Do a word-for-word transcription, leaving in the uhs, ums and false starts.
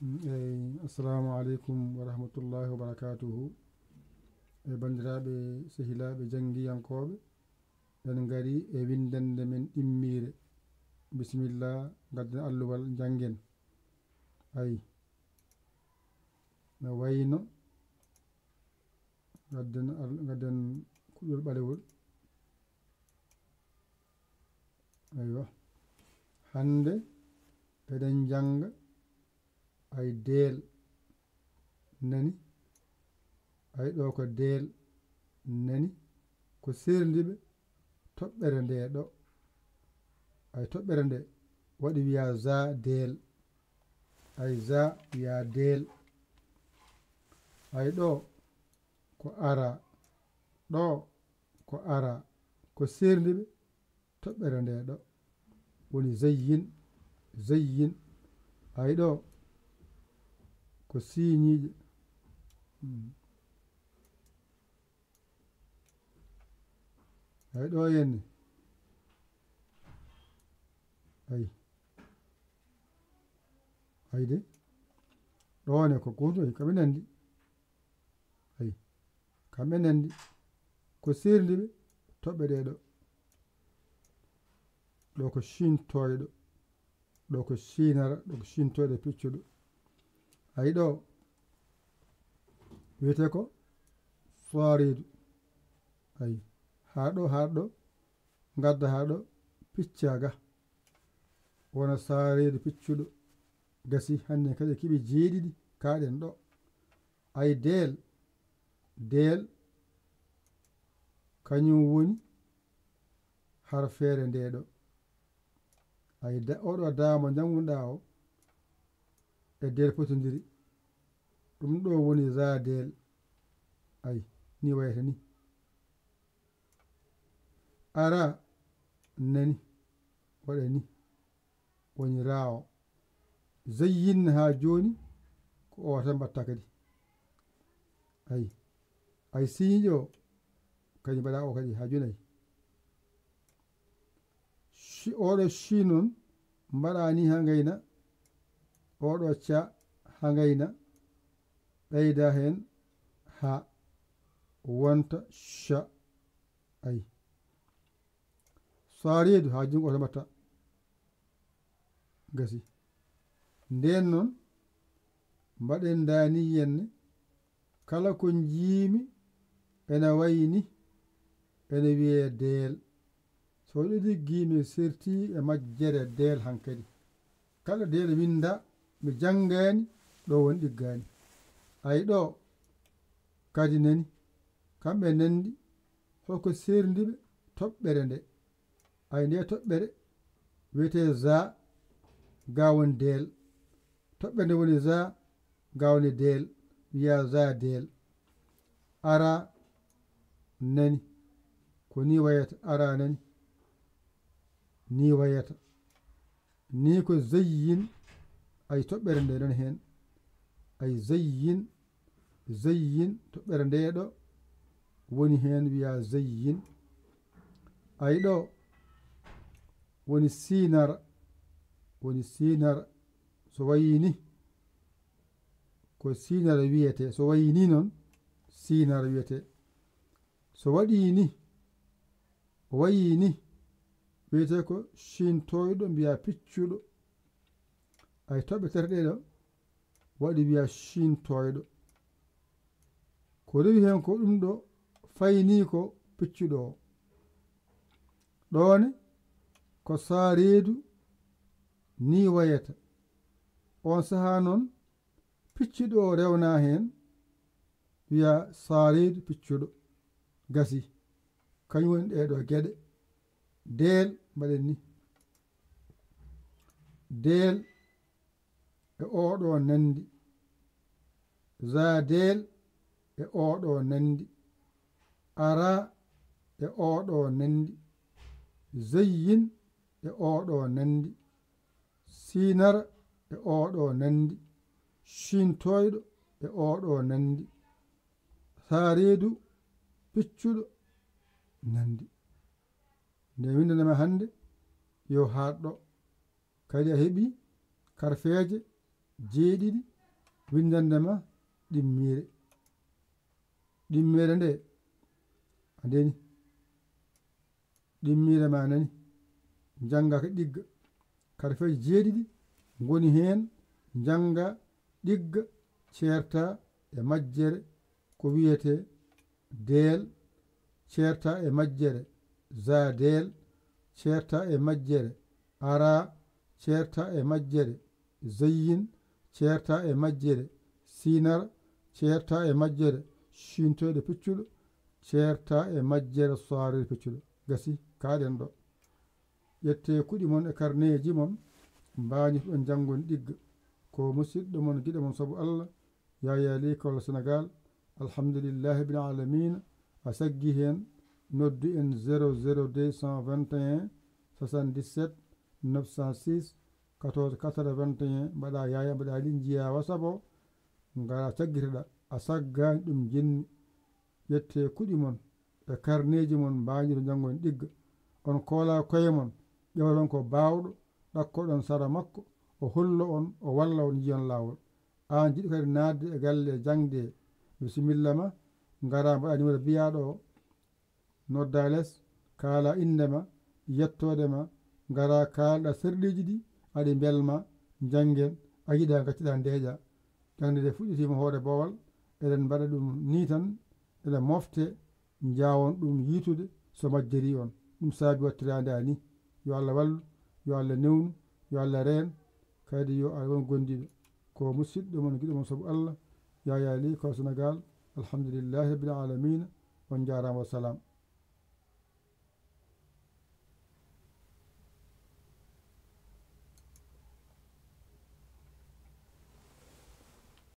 Eyi, assalamu aleykum wa rahmatullahi wa barakatuhu. E banndiraaɓe, sehilaaɓe, janngiyankooɓe, en ngari e winndannde men ɗimmiire. Bisimilla, ngadden alluwal, njanngen. Ayi. No wayno, ngadden al-, ngadden kuɗol ɓalewol. Aywa. Hannde eɗen njannga ay deel nani. Ay ɗo ko deel nani. Ko seerndi ɓe toɓɓere nde ɗo. Ay toɓɓere nde waɗi wiya za deel. Ay za wiya deel. Ay ɗo ko ara. Ɗo ko ara. Ko seerndi ɓe toɓɓere nde ɗo. Woni zayyin, zayyin. Ay ɗo ko siiñiiɗe. Hmm. Ay ɗo henne. Ay. Ay de. Ɗo ne ko kuuto, ay, kam en anndi. Ay. Kam en anndi. Ko seerndi ɓe toɓɓe ɗe ɗo. Ɗo ko ciintooyɗo. Ɗo ko siinara, ɗo ko ciintooyɗo piccuɗo. Ay ɗo. Wiyetee ko saariidu. Ay. Haa ɗo, haa ɗo. Ngadda haa ɗo. Picca ga. Wona saariidu piccuɗo. Gasi hannde kadi keɓi jeeɗiɗi kaaɗen ɗo. Ay deel. Deel. Kañum woni harfeere nde ɗo. Ay da-, oɗo daama njannguɗaa o e deel potondiri. Ɗum ɗo woni za deel. Ay, ni wayata ni. Ara nani, waɗa ni. Woni ra o. Zayyin haa jooni, ko o tan mbaɗta kadi. Ay. Ay siiñiiɗo o, kadi mbaɗa o kadi haa jooni ay. Ci-, oɗo ci noon, mbaɗa ni haa ngayna, oɗo ca haa ngayna, ɓeyda heen haa wonta ca. Ay. Saariidu haa junngo oto mbatta. Gasi. Ndeen noon, mbaɗen ndaani yenne, kala ko njiimi ene wayi ni, ene wiyee deel. So ɗiɗi giimi serti e majjere deel hankadi. Kala deel winnda, mi janngaani, ɗo woni ɗiggaani. Ay ɗo, kadi nani, kamɓe nanndi, holko seerndi ɓe toɓɓere nde. Ay nde toɓɓere wiyetee za, ga woni deel. Toɓɓere nde woni za, ga woni deel. Wiya za deel. Ara nani. Ko ni wayata, ara nani. Ni wayata. Ni ko zayyin. Ay toɓɓere nde nani heen. Ay zayyin. Zayyin, toɓɓere nde ɗo woni heen wiya zayyin. Ay ɗo woni siinara, woni siinara. So wayi ni, ko siinara wiyetee. So wayi ni noon, siinara wiyetee. So waɗi ni, o wayi ni, wiyetee ko ciintooyɗo, mbiya piccuɗo. Ay toɓɓe tati ɗe ɗo, waɗi wiya ciintooyɗo. Ko rewi heen ko ɗum ɗo fayni ko piccuɗo o. Ɗoone ko saareedu ni wayata. On sahaa noon, piccuɗo o rewna heen, wiya saareedu piccuɗo. Gasi. Kañum woni ɗee ɗo geɗe. Deel, mbaɗen ni. Deel e oɗo nanndi. Za deel e oɗo nanndi. Ara e oɗo nanndi. Zayyin e oɗo nanndi. Siinara e oɗo nanndi. Ciintooyɗo e oɗo nanndi. Saareedu piccuɗo nanndi. Nde winndanama hannde, yo haaɗ ɗo. Kadi a heɓi karfeeje jeeɗiɗi, winndande ma ɗimmiire. Ɗimmiire nde, a nani. Ɗimmiire ma nani. Njannga ka ɗigga. Karfeeji jeeɗiɗi ngoni heen. Njannga, ɗigga, ceerta e majjere ko wiyetee deel, ceerta e majjere za deel, ceerta e majjere ara, ceerta e majjere zayyin, ceerta e majjere sinar, ceerta e majjere ciintoyɗo piccuɗo, ceerta e majjere saaroyɗo piccuɗo. Gasi, kaaɗen ɗo. Ƴettee kuɗi mon e karneeji mon, mbañotoɗon janngon ɗigga. Ko musiɗɗo mon, giɗo mon sabu Allah, Yaya Ly Kol Senegaal, alhamdulillahi rabbil aalamiina, a saggi heen, noddu en zéro zéro deux cent vingt et un soixante-dix-sept neuf cent six quatorze quatre-vingt-un, mbaɗa Yaya, mbaɗa Ly, njiyaa WhatsApp o, ngara caggitoɗaa, a saggaani ɗum jinni. Ƴettee kuɗi mon e karneeji mon, mbañotoɗon janngon ɗigga. On koolaa koye mon, ƴeewoɗon ko baawɗo, ɗakkoɗon sara makko, o holla on, o walla on, njiyon laawol. Aan jiɗɗo kadi naatde e galle jaŋde, bisimilla ma, ngara mbaɗa numéro biyaaɗo o, nodda lees, kaala innde ma, yettoode ma, ngara kaalɗa sarɗiiji ɗi, aɗi mbelma, njanngen, a yiɗa ngaccuɗa ndeeƴa. Jaŋde nde fuɗɗitiima hoore boowal, eɗen mbaɗa ɗum nii tan, eɗen mofte, njaawon ɗum yiitude so majjeri on. Ɗum saabi wattiraande a nii. Yo Allah wallu, yo Allah newnu, yo Allah reen, kadi yo Allah won gondiiɗo. Ko musiɗɗo mon, giɗo mon sabu Allah, Yaya Ly Kol Senegaal, alhamdulillahi rabbil aalamiina, on njaaraama, wa salaam.